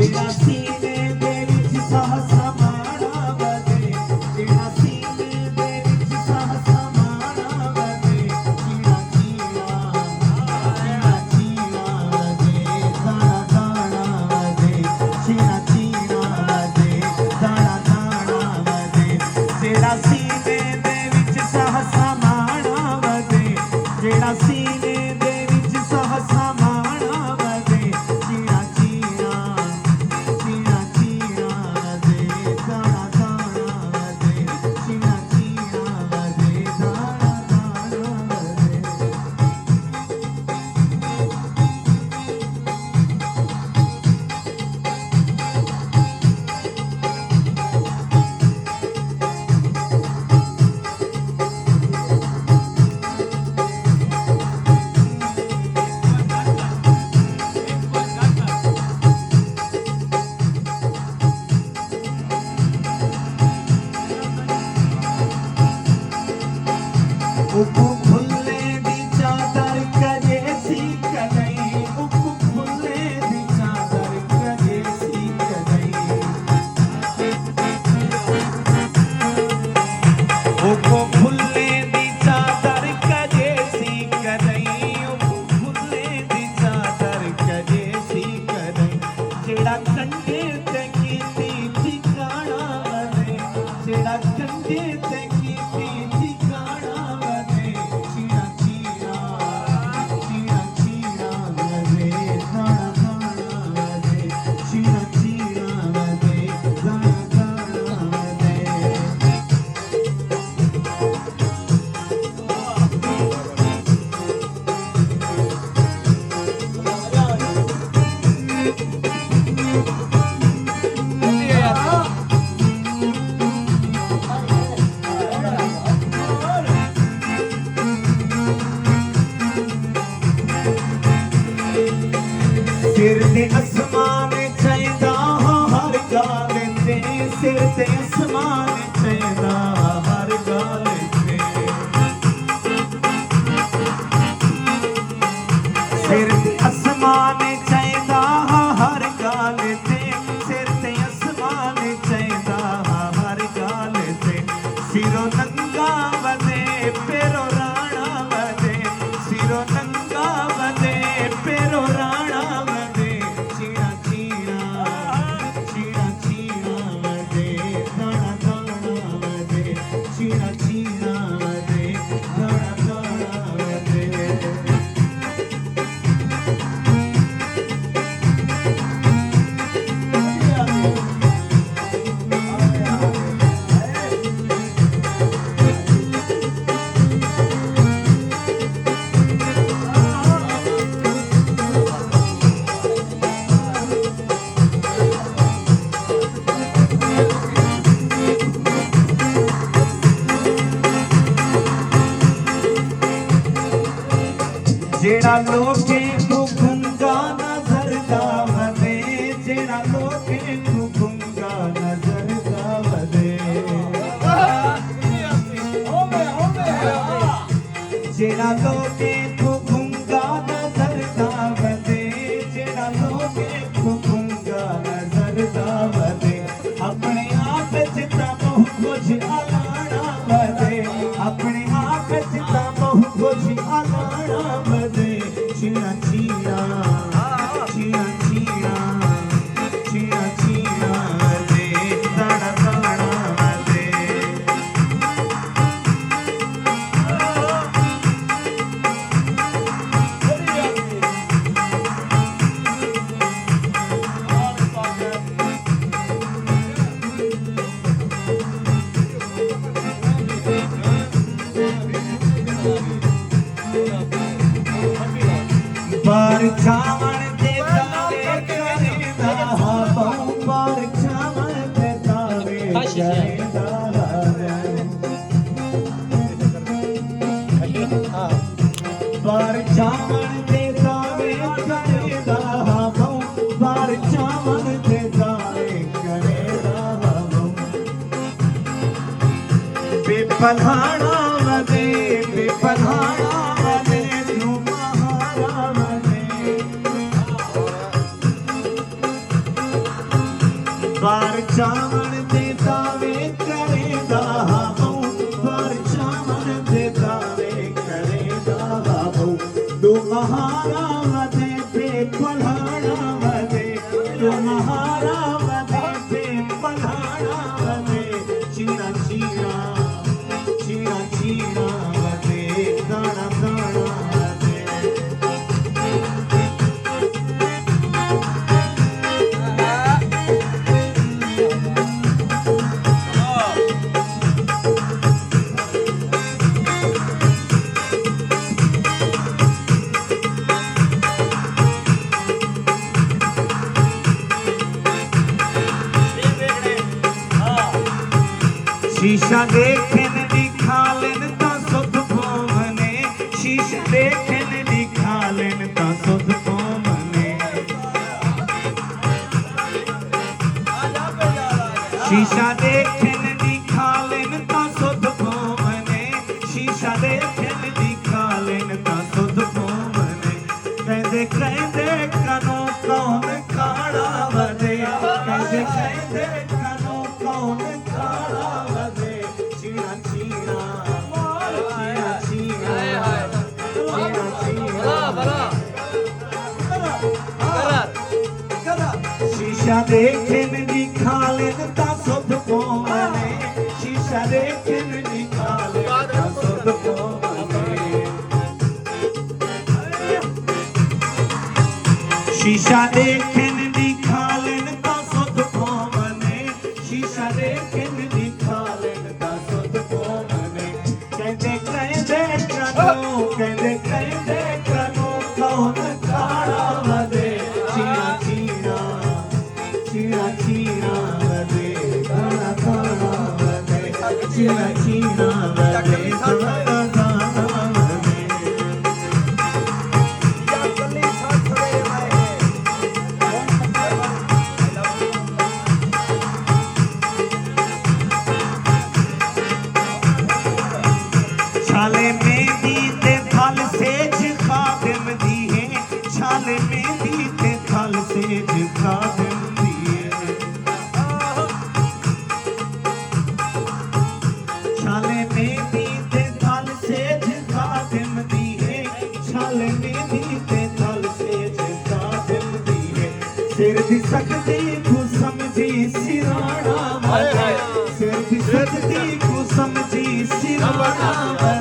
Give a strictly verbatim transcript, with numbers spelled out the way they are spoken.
جیڑھا سینے دے وچ ساہ سماݨا ودے، جیڑھا سینے دے وچ ساہ سماݨا ودے، چیڑا چیڑا، چیڑا چیڑا ودے، داݨا داݨا ودے، چیڑا چیڑا ودے، داݨا داݨا ودے، جیڑھا سینے دے وچ ساہ سماݨا ودے، جیڑھا سینے دے وچ ساہ سماݨا ودے، چیڑا چیڑا، چیڑا چیڑا ودے، داݨا داݨا ودے، چیڑا چیڑا ودے، داݨا داݨا ودے۔ اکوں بھلیں دی چادر کریسی کݙاہیں، اکوں بھلیں دی چادر کریسی کݙاہیں۔ اکوں بھلیں دی چادر کریسی کݙاہیں، اکوں بھلیں دی چادر کریسی کݙاہیں۔ جیڑھا کنڈے تے کیتی ٹھکاݨا ودے، جیڑھا کنڈے تے کیتی ٹھکاݨا ودے، چیڑا چیڑا، چیڑا چیڑا ودے، داݨا داݨا ودے، چیڑا چیڑا ودے، داݨا داݨا ودے۔ سر تے اسمان چیندا ہا ہر ڳالھ تے، سر تے اسمان چیندا ہا ہر ڳالھ تے۔ سر تے اسمان چیندا ہا ہر ڳالھ تے، سر تے اسمان چیندا ہا ہر ڳالھ تے۔ سروں ننگا ودے، پیروں راݨا ودے، سروں ننگا ودے، پیروں راݨا ودے، چیڑا چیڑا، چیڑا چیڑا ودے، داݨا داݨا ودے، چیڑا چیڑا ودے، داݨا داݨا ودے۔ جیڑھا لوکیں کوں گنگا نظر دا ودے، جیڑھا لوکیں کوں گنگا نظر دا ودے۔ جیڑھا لوکیں کوں گنگا نظر دا ودے، جیڑھا لوکیں کوں گنگا نظر دا ودے۔ اپݨے آپ اچ تاں ٻہوں کجھ الاݨا ودے، اپݨے آپ اچ تاں ٻہوں کجھ الاݨا ودے۔ چیڑا چیڑا، چیڑا چیڑا، چیڑا چیڑا ودے، داݨا داݨا ودے۔ بار جاوݨ دے دعوے کریندا ہا ٻہوں، بار جاوݨ دے دعوے کریندا ہا ٻہوں۔ بار جاوݨ دے دعوے کریندا ہا ٻہوں، بار جاوݨ دے دعوے کریندا ہا ٻہوں۔ بے پلہاݨا ودے، بے پلہاݨا ودے، توں مہاݨا ودے۔ بار چاوݨ دے دعوے کریندا ہا ٻہوں، بار چاوݨ دے دعوے کریندا ہا ٻہوں۔ ݙو مہاراں ودے پئے پلھاݨا ودے، ݙو مہاراں ودے پئے پلھاݨا ودے۔ چیڑا چیڑا، چیڑا چیڑا ودے، داݨا داݨا ودے۔ شیشہ ݙیکھن ݙکھالن تاں سدھ پوونے، شیشہ ݙیکھن ݙکھالن تاں سدھ پوونے۔ شیشہ ݙیکھن ݙکھالن تاں سدھ پوونے، شیشہ ݙیکھن ݙکھالن تاں سدھ پوونے۔ کہندے کہندے کنوں کون کاڑا ودے، کہندے کہندے کنوں کون کاڑا ودے۔ چیڑا چیڑا، چیڑا چیڑا، چیڑا چیڑا۔ شیشہ ݙیکھن ݙکھالن تاں سدھ پوونے، شیشہ ݙیکھن ݙکھالن تاں سدھ پوونے۔ شیشہ ݙیکھن ݙکھالن تاں سدھ پوونے، شیشہ ݙیکھن ݙکھالن تاں سدھ پوونے۔ کہندے کہندے کنوں، کہندے کہندے کنوں کون کاڑا ودے۔ چیڑا چیڑا، چیڑا چیڑا ودے، داݨا داݨا ودے۔ چیڑا چیڑا ودے، داݨا داݨا ودے۔ چھالے مہندی تے تھل سیج خادم دی ہے، چھالے مہندی تے تھل سیج خادم دی ہے۔ چھالے مہندی تے تھل سیج خادم دی ہے، چھالے مہندی تے تھل سیج خادم دی ہے۔ سر دی سختی کوں سمجھی سراݨا ودے، سر دی سختی کوں سمجھی سراݨا ودے۔